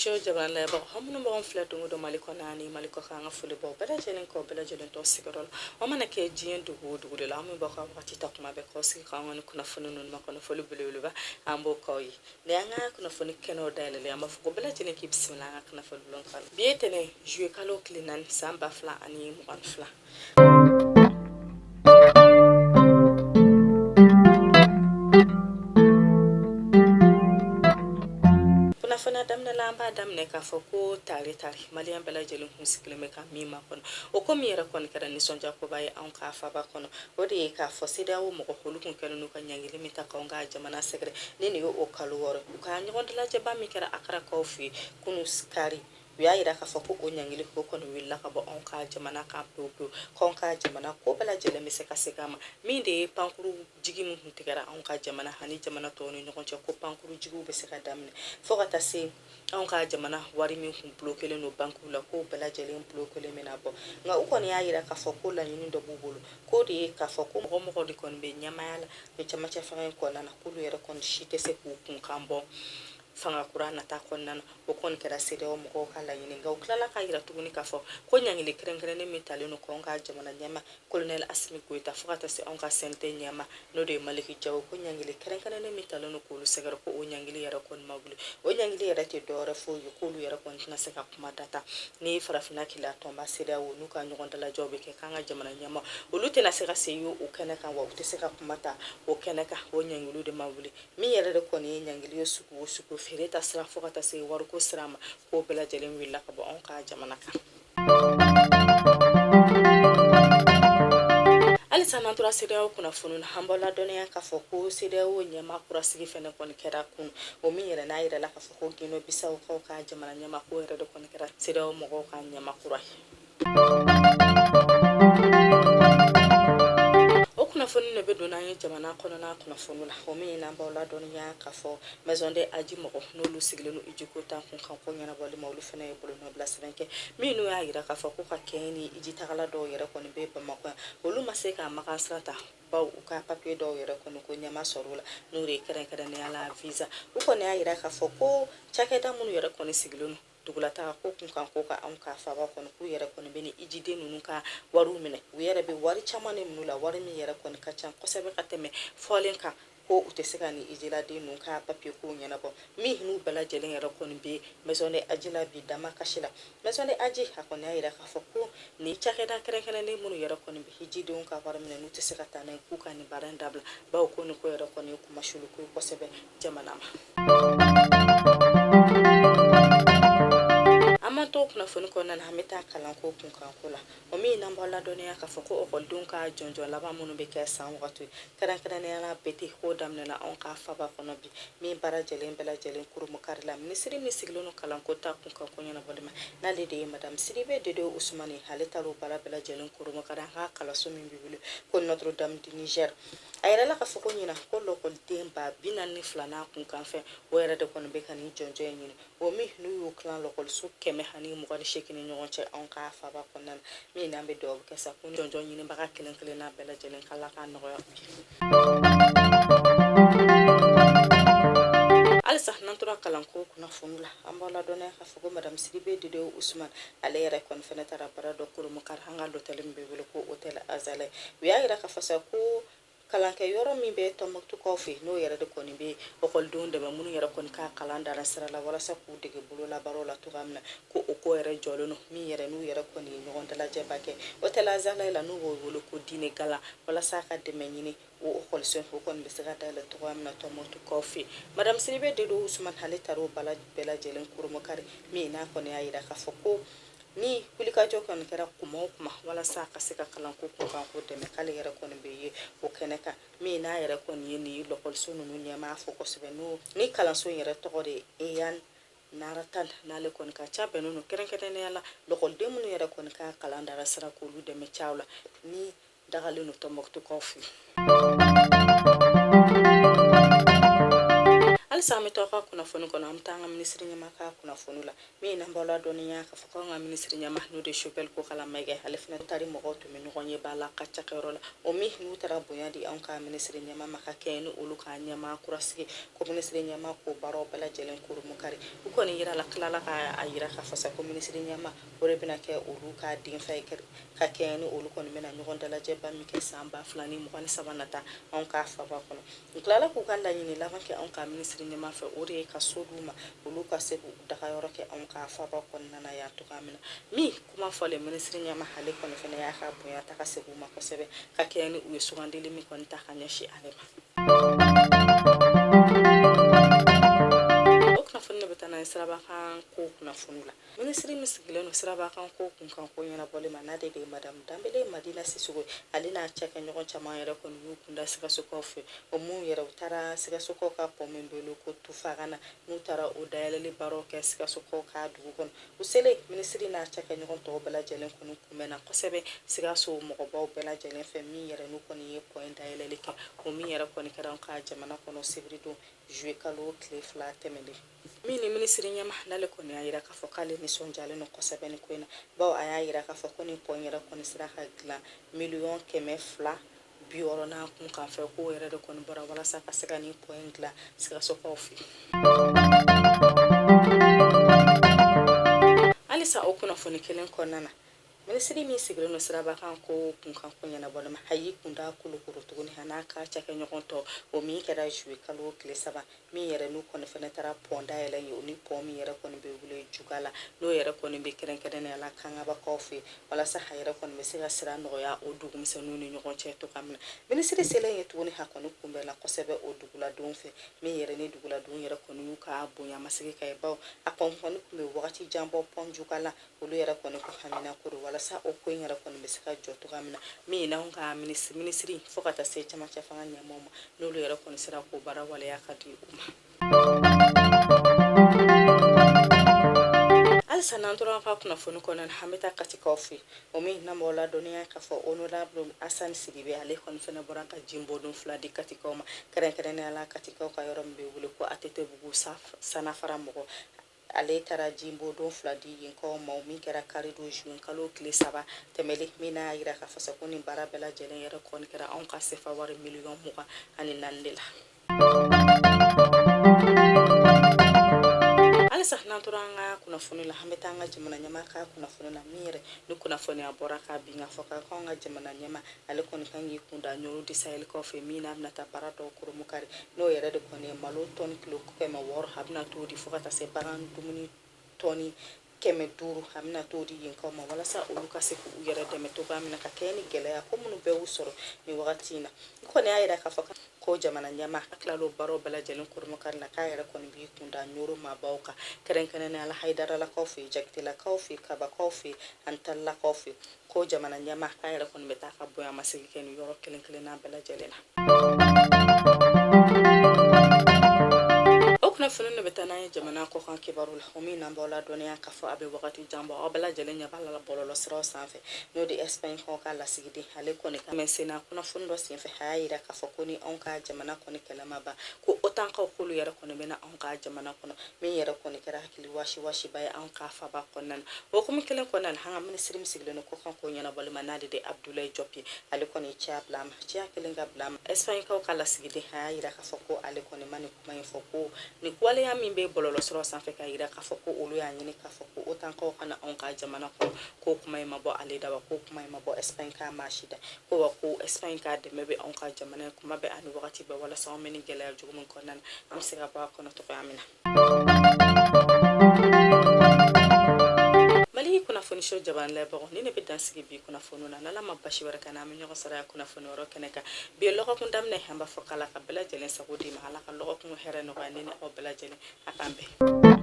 Vision jabaranin lajɛbagaw, aw minnu b'anw filɛ don o don Mali kɔnɔ ani Mali kɔkan, an ka foli b'aw bɛɛ lajɛlen k'aw bɛɛ lajɛlen to sigiyɔrɔ la. Aw mana kɛ diɲɛ dugu o dugu de la, aw min b'aw ka wagati ta kuma bɛɛ k'aw sigi k'anw ka nin kunnafoni ninnu makɔnɔ, foli belebeleba an b'o k'aw ye. Nin y'an ka kunnafoni kɛnɛw dayɛlɛlen, an b'a fɔ ko bɛɛ lajɛlen k'i bisimila an ka kunnafoni bulon kɔnɔ. Bi ye tɛnɛn juillet kalo tile 4 san 2022. Kunnafoniya daminɛ la, an b'a daminɛ k'a fɔ ko tari tari maliyɛn bɛɛ lajɛlen kun sigilen bɛ ka min makɔnɔ, o ko min yɛrɛ kɔni kɛra nisɔndiyakoba ye anw ka faba kɔnɔ, o de ye k'a fɔ CEDEAO mɔgɔ olu kun kɛlen n'u ka ɲangili min ta k'anw ka jamana sɛgɛrɛ ni nin ye o kalo 6, u ka ɲɔgɔn dalajɛba min kɛra Akarakaw fɛ yen kunun kari, u y'a yira k'a fɔ ko o ɲangili ko kɔni wulila ka bɔ anw ka jamana kan pewu pewu, k'anw ka jamana ko bɛɛ lajɛlen bɛ se ka segin a ma. Min de ye pankuru jigi min kun tigɛra anw ka jamana ani jamana tɔw ni ɲɔgɔn cɛ, ko pankuru jigiw bɛ se ka daminɛ fo ka taa se anw ka jamana wari min kun bulokelen don bankiw la, k'o bɛɛ lajɛlen bulokelen bɛna bɔ. Nka u kɔni y'a yira k'a fɔ ko laɲini dɔ b'u bolo, k'o de ye k'a fɔ ko mɔgɔ mɔgɔ de kɔni bɛ ɲɛmaaya la ni camancɛ fanga in kɔnɔna na, k'olu yɛrɛ kɔni si tɛ se k'u kunkan bɔ fanga kura nata kɔnɔna na. O kɔni kɛra CEDEAO mɔgɔw ka laɲini. Nka u tilala k'a yira tuguni k'a fɔ ko ɲangili kɛrɛnkɛrɛnnen min talen don k'anw ka jamana ɲɛmaa colonel Asimi Goyita fo ka taa se anw ka CNT ɲɛmaa n'o de ye Maliki Jaw, ko ɲangili kɛrɛnkɛrɛnnen min talen don k'olu sɛgɛrɛ, ko o ɲangili yɛrɛ kɔni ma wuli. O ɲangili yɛrɛ tɛ dɔwɛrɛ foyi ye, k'olu yɛrɛ kɔni tɛna se ka kuma data ni farafinna kelenya tɔnba CEDEAO n'u ka ɲɔgɔn dalajɛw bɛ kɛ, k'an ka jamana ɲɛmaa olu tɛna se ka se ye o kɛnɛ kan, wa u tɛ se ka kuma ta o kɛnɛ kan. O ɲangiliw de ma wuli. Min yɛrɛ de kɔni ye ɲangili ye sugu o sugu, feere ta sira fo ka taa se wariko sira ma, k'o bɛɛ lajɛlen wulila ka bɔ anw ka jamana kan. Halisa n'an tora CEDEAO kunnafoni na, an b'aw ladɔnniya k'a fɔ ko CEDEAO ɲɛmaa kura sigi fɛnɛ kɔni kɛra kun, o min yɛrɛ n'a yirala k'a fɔ ko Guinée Bissau kaw ka jamana ɲɛmaa k'o yɛrɛ de kɔni kɛra CEDEAO mɔgɔw ka ɲɛmaa kura ye. O kunnafoni de bɛ don n'an ye jamana kɔnɔna kunnafoni la, o min n'an b'aw ladɔnniya k'a fɔ Maison des Hadj mɔgɔ n'olu sigilen don hiji ko ta kun kan ko ɲɛnabɔli ma, olu fana ye bolonɔbila sɛbɛn kɛ min n'u y'a yira k'a fɔ ko ka kɛɲɛ ni hijitagala dɔw yɛrɛ kɔni bɛ Bamakɔ yan, olu ma se ka Makan sira ta baw u ka papiye dɔw yɛrɛ kɔni ko ɲɛma sɔrɔ la, n'o de ye kɛrɛnkɛrɛnnenya la visa. U kɔni y'a yira k'a fɔ ko cakɛda minnu yɛrɛ kɔni sigilen don dugulataga ko kun kan ko ka anw ka faaba kɔnɔ, k'u yɛrɛ kɔni bɛ ni hijiden ninnu ka wariw minɛ, u yɛrɛ bɛ wari caman de minɛ u la, wari min yɛrɛ kɔni ka ca kosɛbɛ ka tɛmɛ fɔlen kan, ko u tɛ se ka ni hijiladen ninnu ka papiye kow ɲɛnabɔ. Min n'u bɛɛ lajɛlen yɛrɛ kɔni bɛ Maison des Hadj la bi damakasi la, Maison des Hadj a kɔni y'a yira k'a fɔ ko nin cakɛda kɛrɛnkɛrɛnnen minnu yɛrɛ kɔni bɛ hijidenw ka wari minɛ n'u tɛ se ka taa n'a ye, k'u ka nin baara in dabila, bawo ko nin ko yɛrɛ kɔni ye kunmasuli ko ye kosɛbɛ jamana ma. An m'an to kunnafoni kɔnɔna na, an bɛ taa kalanko kunkanko la, o min n'an b'aw ladɔnniya k'a fɔ ko ekɔlidenw ka jɔnjɔn laban minnu bɛ kɛ san wagati, kɛrɛnkɛrɛnnenya la BT, k'o daminɛna anw ka faba kɔnɔ bi, min baara jɛlen bɛɛ lajɛlen kurunbonkari la minisiri min sigilen don kalanko ta kunkanko ɲɛnabɔli ma, n'ale de ye madame Sidibe Dede Usumani, ale taara o baara bɛɛ lajɛlen kurunbonkari an ka kalanso min bɛ wele ko Notre Dame du Niger. A yirala k'a fɔ ko ɲinan ko lɔkɔliden 42,000 n'a kunkanfɛn, o yɛrɛ de kɔni bɛ ka nin jɔnjɔn in ɲini, o min n'u y'u tilan lɔkɔliso 128 ni ɲɔgɔn cɛ anw ka faba kɔnɔna na. Min n'an bɛ dugawu kɛ sa ko jɔnjɔn ɲinibaga kelen kelenna bɛɛ lajɛlen k'Ala k'a nɔgɔya u ye. Halisa n'an tora kalanko kunnafoni la, an b'aw ladɔnniya k'a fɔ ko madame Sidibe Dede Usumani, ale yɛrɛ kɔni fɛnɛ taara baara dɔ kurunbonkari an ka lotɛli min bɛ wele ko hôtel Azalaï. U y'a yira k'a fɔ sa ko kalankɛ yɔrɔ min bɛ Tɔnbukutukaw fɛ, n'o yɛrɛ de kɔni bɛ ekɔlidenw dɛmɛ minnu yɛrɛ kɔni ka kalan dara sira la walasa k'u dege bololabaaraw la cogoya min na, ko o ko yɛrɛ jɔlen don, min yɛrɛ n'u yɛrɛ kɔni ye ɲɔgɔn dalajɛba kɛ hôtel Azalaï la, n'u b'o wele ko dîner gala, walasa ka dɛmɛ ɲini o ekɔliso o kɔni bɛ se ka dayɛlɛ cogoya min na Tɔnbukutukaw fɛ. Madame Sidibe Dede Usumani, ale taara o baara bɛɛ lajɛlen kurunbonkari, min n'a kɔni y'a yira k'a fɔ ko ni wulikajɔ kɔni kɛra kuma o kuma walasa ka se ka kalanko kunkanko dɛmɛ, k'ale yɛrɛ kɔni bɛ ye o kɛnɛ kan. Min n'a yɛrɛ kɔni ye nin lɔkɔliso ninnu ɲɛmaa fo kosɛbɛ, n'o ni kalanso in yɛrɛ tɔgɔ de ye Eyan Naratan, n'ale kɔni ka ca bɛnnen don kɛrɛnkɛrɛnnenya la lɔkɔliden minnu yɛrɛ kɔni ka kalan dara sira k'olu dɛmɛ caw la ni dagalen don Tɔnbukutukaw fɛ. Halisa an bɛ to aw ka kunnafoni kɔnɔ, an bɛ taa an ka minisiri ɲɛmaa ka kunnafoni la, min n'an b'aw ladɔnniya k'a fɔ k'an ka minisiri ɲɛmaa, n'o de Choguel Kokalla Maïga, ale fana taari mɔgɔw tun bɛ ɲɔgɔn ye ba la ka cakɛyɔrɔ la, o min n'u taara bonya di anw ka minisiri ɲɛmaa ma ka kɛɲɛ ni olu ka ɲɛmaa kura sigi, ko minisiri ɲɛmaa k'o baaraw bɛɛ lajɛlen kurumukari. U kɔni yirala tilala k'a yira k'a fɔ sa ko minisiri ɲɛmaa o de bɛna kɛ olu ka denfa ye, ka kɛɲɛ ni olu kɔni bɛna ɲɔgɔn dalajɛba min kɛ san 2023 nata anw ka faba kɔnɔ. U tilala k'u ka laɲini laban kɛ anw ka minisiri ɲɛmaa fɛ, o de ye ka so d'u ma, olu ka se k'u dagayɔrɔ kɛ anw ka faba kɔnɔna na yan cogoya min na. Min kuma fɔlen, minisiri ɲɛmaa ale kɔni fana y'a ka bonya ta ka segin u ma kosɛbɛ, ka kɛɲɛ ni u ye sugandili min kɔni ta ka ɲɛsin ale ma. O kunnafoni de bɛ taa n'a ye sirabakan ko kunnafoni la. Minisiri min sigilen don sirabakan ko kunkan ko ɲɛnabɔli ma, n'ale de ye madamu Danbele Madina Sisoko, ale n'a cakɛɲɔgɔn caman yɛrɛ kɔni y'u kunda Sikasokaw fɛ. O mun yɛrɛ, u taara Sikasokaw ka pont min bɛ wele ko Tufagana, n'u taara o dayɛlɛli baaraw kɛ Sikasokaw ka dugu kɔnɔ. U selen, minisiri n'a cakɛɲɔgɔn tɔw bɛɛ lajɛlen kɔni kunbɛnna kosɛbɛ Sikaso mɔgɔbaw bɛɛ lajɛlen fɛ, min yɛrɛ n'u kɔni ye pont in dayɛlɛli kɛ, o min yɛrɛ kɔni kɛra an ka jamana kɔnɔ sibiridon juillet kalo tile 2 tɛmɛnen. Min ni minisiri ɲɛmaa n'ale kɔni y'a yira k'a fɔ k'ale nisɔndiyalen don kosɛbɛ nin ko in na, bawo a y'a yira k'a fɔ ko nin pont yɛrɛ kɔni sera ka dilan miliyɔn 260 n'a kun kan fɛ, k'o yɛrɛ de kɔni bɔra walasa ka se ka nin pont in dilan Sikasokaw fɛ. Halisa o kunnafoni kelen kɔnɔna na, minisiri min sigilen don sirabakan ko kunkan ko ɲɛnabɔli ma, a y'i kunda Kulukoro tuguni, a n'a ka cakɛɲɔgɔn tɔ, o min kɛra juillet kalo tile 3, min yɛrɛ n'u kɔni fɛnɛ taara pont dayɛlɛ ye, o ni pont min yɛrɛ kɔni bɛ wele Jugala, n'o yɛrɛ kɔni bɛ kɛrɛnkɛrɛnnenya la Kangabakaw fɛ, walasa a yɛrɛ kɔni bɛ se ka sira nɔgɔya o dugumisɛnninw ni ɲɔgɔn cɛ cogoya min na. Minisiri selen ye tuguni, a kɔni kunbɛnna kosɛbɛ o duguladenw fɛ, min yɛrɛ ni duguladenw yɛrɛ kɔni y'u ka bonyamasegin k'a ye, bawo a kɔni tun bɛ wagati jan bɔ pont Jugala olu yɛrɛ kɔni ko hamina ko don, walasa o ko in yɛrɛ kɔni bɛ se ka jɔ cogoya min na. Min n'anw ka minisiri fo ka taa se camancɛ fanga ɲɛmaaw ma, n'olu yɛrɛ kɔni sera k'o baara waleya ka di u ma. Halisa n'an tora an ka kunnafoni kɔnɔna na, an bɛ taa Katikaw fɛ, o min n'an b'aw ladɔnniya k'a fɔ honorable Asani Sidibe, ale kɔni fɛnɛ bɔra ka jinbɔdon 2 di Katikaw ma, kɛrɛnkɛrɛnnenya la Katikaw ka yɔrɔ min bɛ wele ko ATT-bugu sanafara mɔgɔ. Ale taara jinbɔdon 2 di yenkaw ma, min kɛra karidon juin kalo tile 3 tɛmɛlen, min n'a yira k'a fɔ sa ko nin baara bɛɛ lajɛlen yɛrɛ kɔni kɛra anw ka sefa wari miliyɔn 24 de la. Halisa n'an tora an ka kunnafoni la, an bɛ taa an ka jamana ɲɛmaa ka kunnafoni na, min yɛrɛ ni kunnafoniya bɔra ka bin k'a fɔ k'anw ka jamana ɲɛmaa, ale kɔni kan k'i kun da Ɲɔrɔ du Sahelikaw fɛ, min n'a bɛna taa baara dɔw kurumukari, n'o yɛrɛ de kɔni ye malo tɔni kilo 600, a bɛna t'o di, fo ka taa se bagan dumuni tɔni 500, a bɛna t'o di yenkaw ma, walasa olu ka se k'u yɛrɛ dɛmɛ cogoya min na ka kɛɲɛ ni gɛlɛya ko minnu bɛɛ y'u sɔrɔ nin wagati in na. I kɔni y'a yira k'a fɔ ko jamana ɲɛmaa a tilal'o baaraw bɛɛ lajɛlen kurumukari la, k'a yɛrɛ kɔni b'i kun da Ɲɔrɔ maabaw kan, kɛrɛnkɛrɛnnenya la Hayidaralakaw fɛ yen, Jakitelakaw fɛ yen, Kabakaw fɛ yen, ani Talilakaw fɛ yen, ko jamana ɲɛmaa k'a yɛrɛ kɔni bɛ taa ka bonyamasegin kɛ nin yɔrɔ kelen kelenna bɛɛ lajɛlen na. O kunnafoni de bɛ taa n'an ye jamana kɔkan kibaru la, o min n'an b'aw ladɔnniya k'a fɔ a bɛ wagati jan bɔ, aw bɛɛ lajɛlen ɲɛ b'a la bɔlɔlɔ siraw sanfɛ, n'o de Espagne kaw ka lasigiden, ale kɔni ka mɛ senna kunnafoni dɔ senfɛ, a y'a yira k'a fɔ ko ni anw ka jamana kɔni kɛlɛ ma ban, ko OTAN kaw k'olu yɛrɛ kɔni bɛna anw ka jamana kɔnɔ, min yɛrɛ kɔni kɛra hakili wasiwasiba ye anw ka faba kɔnɔna na. O hukumu kelen kɔnɔna na, an ka minisiri min sigilen don kɔkan ko ɲɛnabɔli ma, n'ale de Abdoulaye Diop ye, ale kɔni ye ciya bila a ma. Ciya kelen ka bila a ma, Espagne kaw ka lasigiden, a y'a yira k'a fɔ ko ale kɔni ma nin kuma in fɔ, ko nin waleya min bɛ bɔlɔlɔ siraw sanfɛ k'a yira k'a fɔ ko olu y'a ɲini k'a fɔ ko OTAN kaw ka na anw ka jamana kɔnɔ, ko kuma in ma bɔ ale da, wa ko kuma in ma bɔ Espagne ka maa si da, ko wa ko Espagne ka dɛmɛ bɛ anw ka jamana ye kuma bɛɛ ani wagati bɛɛ, walasa anw bɛ nin gɛlɛya jugu min kɔnɔna na, an bɛ se ka bɔ a kɔnɔ cogoya min na. Mali kunnafoni so jabanilabagaw, ni ne bɛ dan sigi bi kunnafoni na. N'Ala ma basi wɛrɛ kɛ, n'an bɛ ɲɔgɔn sɔrɔ yan kunnafoni wɛrɛ kɛnɛ kan. Bi ye lɔgɔkun daminɛ, an b'a fɔ k'Ala ka bɛɛ lajɛlen sago d'i ma, Ala ka lɔgɔkun hɛrɛ nɔgɔya ne ni aw bɛɛ lajɛlen. A k'an bɛn.